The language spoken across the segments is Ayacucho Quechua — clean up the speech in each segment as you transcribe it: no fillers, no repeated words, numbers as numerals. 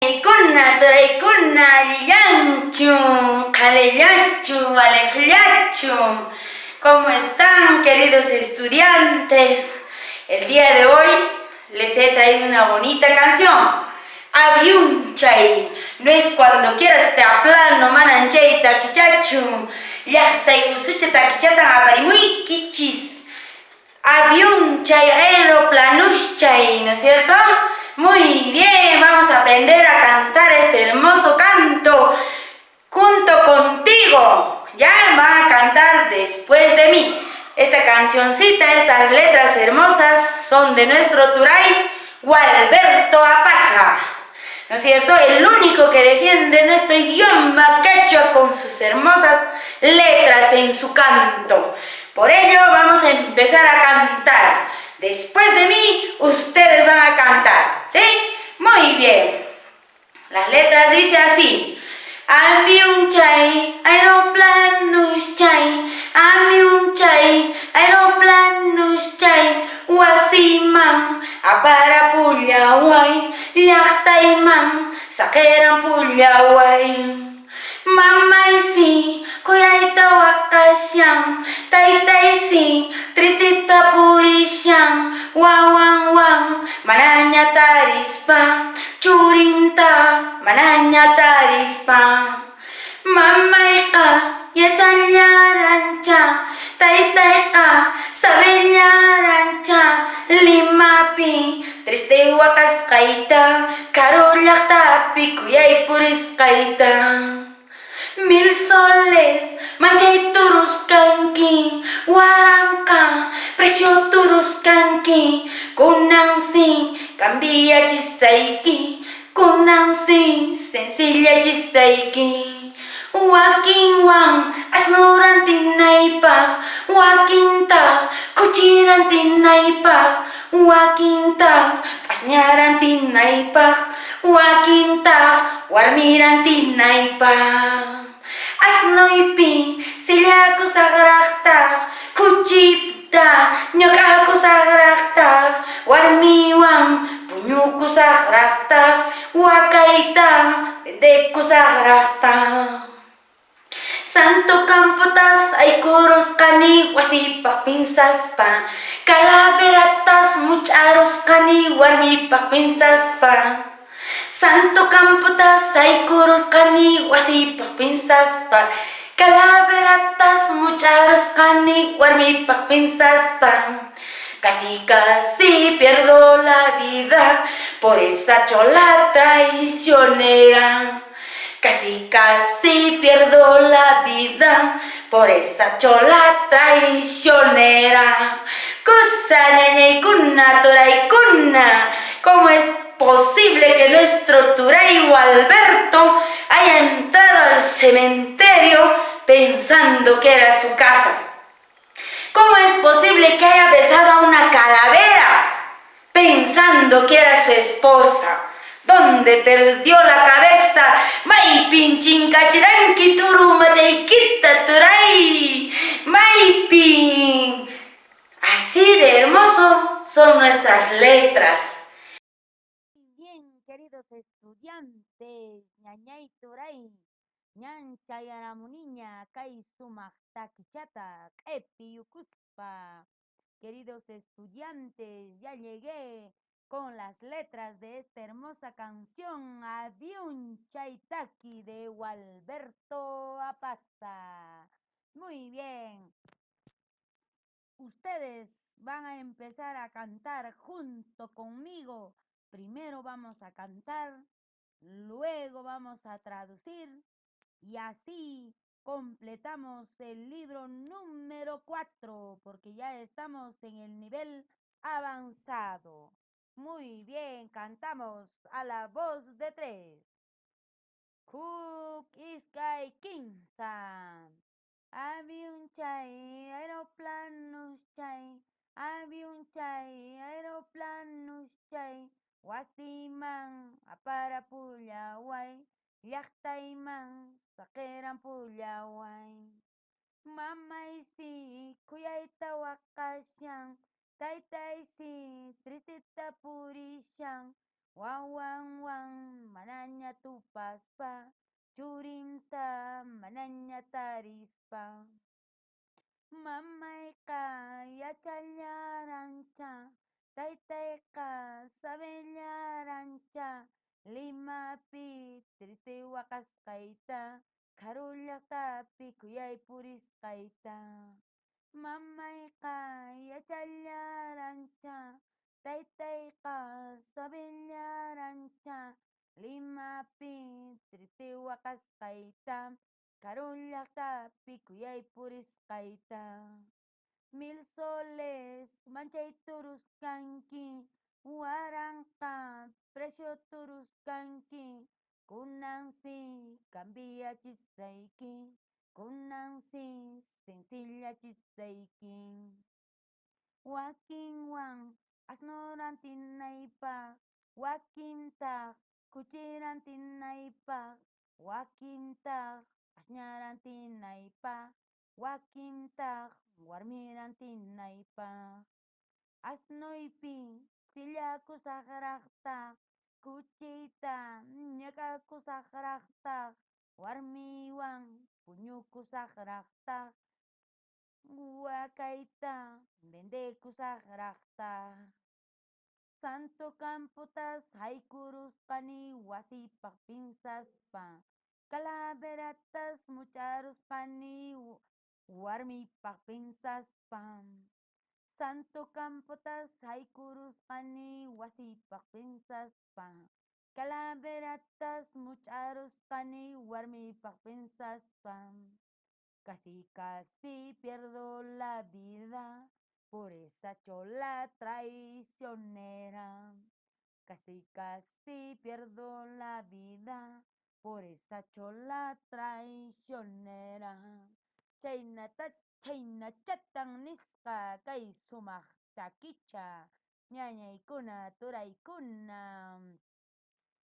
Kuna turaykuna allillanchu, qhalillachu, valeqllachu. ¿Cómo están, queridos estudiantes? El día de hoy les he traído una bonita canción. Aviunchay, no es cuando quieras te aplano, manan chay takichachu. Llaqtay usucha takichatan aparimuykichis. Avión chay, aeroplanuschay, ¿no es cierto? Muy bien, vamos a aprender a cantar este hermoso canto junto contigo. Ya van a cantar después de mí. Esta cancioncita, estas letras hermosas son de nuestro Turay Gualberto Apaza. ¿No es cierto? El único que defiende nuestro idioma quechua con sus hermosas letras en su canto. Por ello vamos a empezar a cantar. Después de mí, ustedes van a cantar, ¿sí? Muy bien. Las letras dice así. Aviunchay, aeroplanuschay, aviunchay, aeroplanuschay, wasiman aparapullaway, llaqtayman saqeranpullaway. Mamaysi kuyayta waqashan, taytaysi tristeta purishan, wawanwan manaña tarispa, churinta manaña tarispa. Mamayqa yachallarancha, taytayqa sabellarancha, Limapi triste waqasqayta, karu llaqtapi kuyay purisqayta. Mil soles manchay turusqanki, waranqa precio turusqanki, kunansi cambiachisayki, kunansi sencillachisayki. Wakinwan asno rantinaypaq, wakintaq kuchi rantinaypaq, wakintaq p'asña rantinaypaq, wakintaq warmi rantinaypaq. Asnuypi sillakusaqraqtaq, kuchipta ñak'akusaqraqtaq, warmiwan puñukusaqraqtaq, wakayta vendekusaqraqtaq. Santo campotas aykurusqani wasipaq pinsaspa, calaveratas much'arusqani warmipaq pinsaspa. Santo campotas aykurusqani wasipaq pinsaspa, calaveratas much'arusqani warmipaq pinsaspa. Casi casi pierdo la vida por esa chola traicionera. Casi casi pierdo la vida por esa chola traicionera. Kusa ñañaykuna turaykuna, ¿cómo es posible que nuestro Turay Gualberto haya entrado al cementerio pensando que era su casa? ¿Cómo es posible que haya besado a una calavera pensando que era su esposa? ¿Dónde perdió la cabeza? Maypin chinkachiranki turu machaykita turay. Maypin. Así de hermoso son nuestras letras. Bien, queridos estudiantes, ñañay turay, ñan chayaramuniña kay sumaq takichata q'ipiyukuspa. Queridos estudiantes, ya llegué con las letras de esta hermosa canción Avión Chaitaki de Gualberto Apaza. Muy bien. Ustedes van a empezar a cantar junto conmigo. Primero vamos a cantar, luego vamos a traducir y así completamos el libro número 4, porque ya estamos en el nivel avanzado. Muy bien, cantamos a la voz de 3. Huk iskay kimsa. Avión chay, aeroplanos chay, avión chay, aeroplanos chay, wasiman aparapullaway, llaqtayman saqeranpullaway. Mamaysi khuyayta waqashan, taytaysi tristeta purishan, Wawanwan manaña tupaspa, churinta manaña tarispa. Mamayqa yachallarancha, taytayqa sabellarancha, Limapi triste waqasqayta, karu llaqtapi khuyay purisqayta. Mamayqa yachallarancha, taytayqa sabellarancha, Limapi triste waqasqayta, karu llaqtapi khuyay purisqayta. Mil soles manchay turusqanki, waranqa precio turusqanki, kunansi cambiachisayki, kunansi sencillachisayki. Wakinwan asno rantinaypaq, wakintaq kuchi rantinaypaq, wakintaq asña rantinaypaq, wakintaq warmi rantinaypaq. Asnuypi sillakusaqraqtaq, kuchiyta ñakakusaqraqtaq, warmiwan puñukusaqraqtaq, wakayta vendekusaqraqtaq. Santo campotas haykurusqani wasipaq pinsaspa, calaveratas mucharusqani warmipaq pinsaspa. Santo campotas haykurusqani wasipaq pinsaspa, calaveratas mucharusqani warmipaq pinsaspa. Casi, casi pierdo la vida por esa chola traicionera. Casi, casi pierdo la vida por esa chola traicionera. Chaynata chaynachatan nisqa kay sumaq takicha ñañaykuna turaykuna.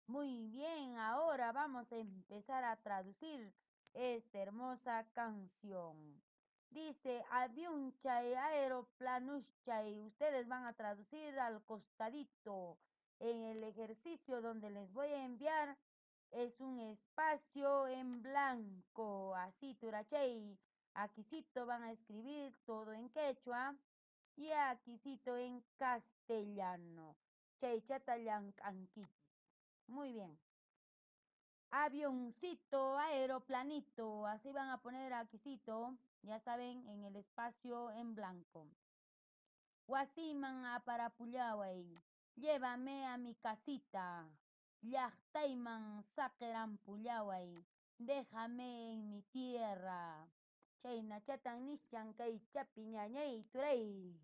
Muy bien, ahora vamos a empezar a traducir esta hermosa canción. Dice avionchay, aeroplanuschay. Ustedes van a traducir al costadito. En el ejercicio donde les voy a enviar es un espacio en blanco. Así, turachay. Aquicito van a escribir todo en quechua y aquicito en castellano. Chaychata llank'anki. Muy bien. Avioncito, aeroplanito, así van a poner aquicito, ya saben, en el espacio en blanco. Wasiman aparapullaway, llévame a mi casita. Llaqtayman saqerampullaway, déjame en mi tierra. Chaynachatan nishan kay chapi ñañay turay.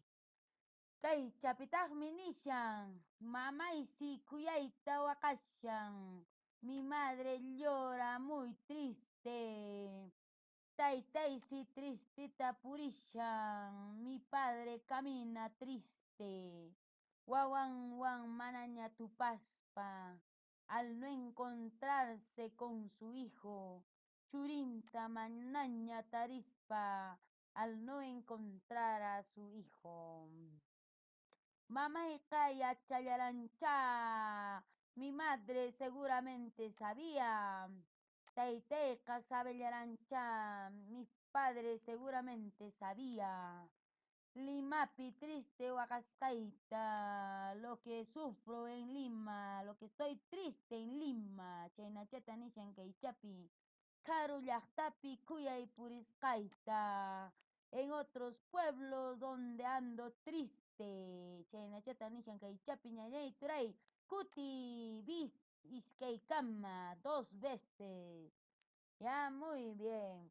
Kay chapitaqmi nishan, mamaysi khuyayta waqashan. Mi madre llora muy triste. Taytaysi tristeta purishan. Mi padre camina triste. Wawanwan manaña tupaspa. Al no encontrarse con su hijo. Churinta manaña tarispa. Al no encontrar a su hijo. Mamayqa yachallarancha. Mi madre seguramente sabía. Taytayqa sabellarancha. Mi padre seguramente sabía. Limapi triste waqasqayta. Lo que sufro en Lima, lo que estoy triste en Lima. Chaynachata nishan kay chapi. Karu llaqtapi khuyay purisqayta. En otros pueblos donde ando triste. Chaynachata nishan kay chapi ñañay turay. Kuti bis iskaykama dos veces. Ya, muy bien.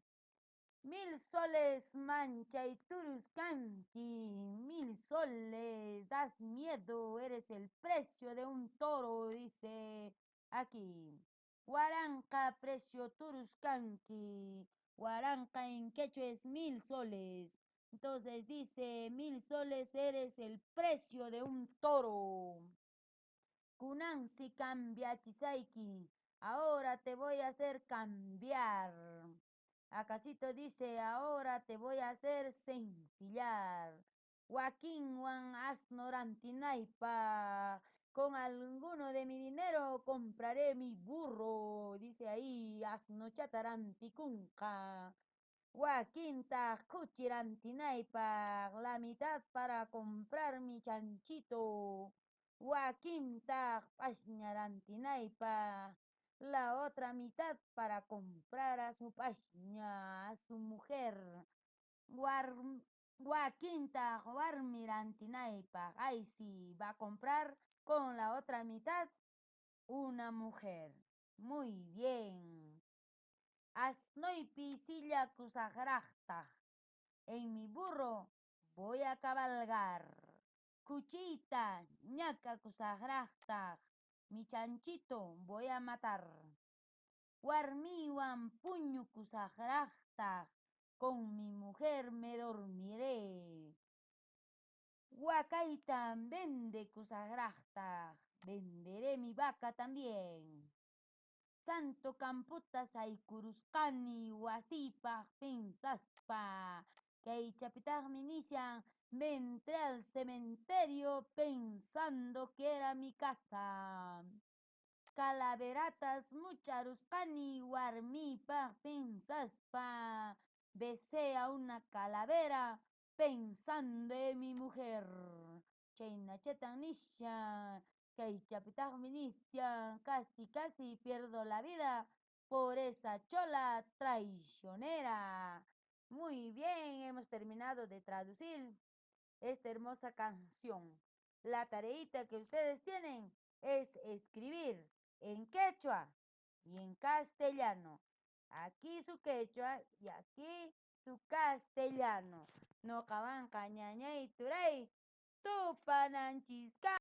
1000 soles manchay turusqanki, 1000 soles, das miedo, eres el precio de un toro, dice aquí. Waranqa precio turusqanki, waranqa en quechua es 1000 soles. Entonces dice, 1000 soles eres el precio de un toro. Kunansi cambiachisayki, ahora te voy a hacer cambiar. Acasito dice, ahora te voy a hacer sencillar. Wakinwan asno rantinaypaq. Con alguno de mi dinero compraré mi burro, dice ahí, asnochata rantikunqa. Wakintaq kuchi rantinaypaq, la mitad para comprar mi chanchito. Wakintaq p'asña rantinaypaq, la otra mitad para comprar a su p'asña, a su mujer. Wakintaq warmi rantinaypaq, ay sí, va a comprar con la otra mitad una mujer. Muy bien. Asnuypi sillakusaqraqtaq. En mi burro voy a cabalgar. Kuchiyta ñakakusaqraqtaq. Mi chanchito voy a matar. Warmiywan puñukusaqraqtaq. Con mi mujer me dormiré. Wakayta vendekusaqraqtaq. Venderé mi vaca también. Santo camputa saykurusqani wasiypaq piensaspa. Kaychapitaqmi nishan, me entré al cementerio pensando que era mi casa. Calaveratas mucharusqani warmiypaq piensaspa. Besé a una calavera pensando en mi mujer. Chaynachatan nishan. Kaychapitaqmi nishan, casi casi pierdo la vida por esa chola traicionera. Muy bien, hemos terminado de traducir esta hermosa canción. La tareita que ustedes tienen es escribir en quechua y en castellano. Aquí su quechua y aquí su castellano. Ñuqawanqa ñañay turay tupananchiskama.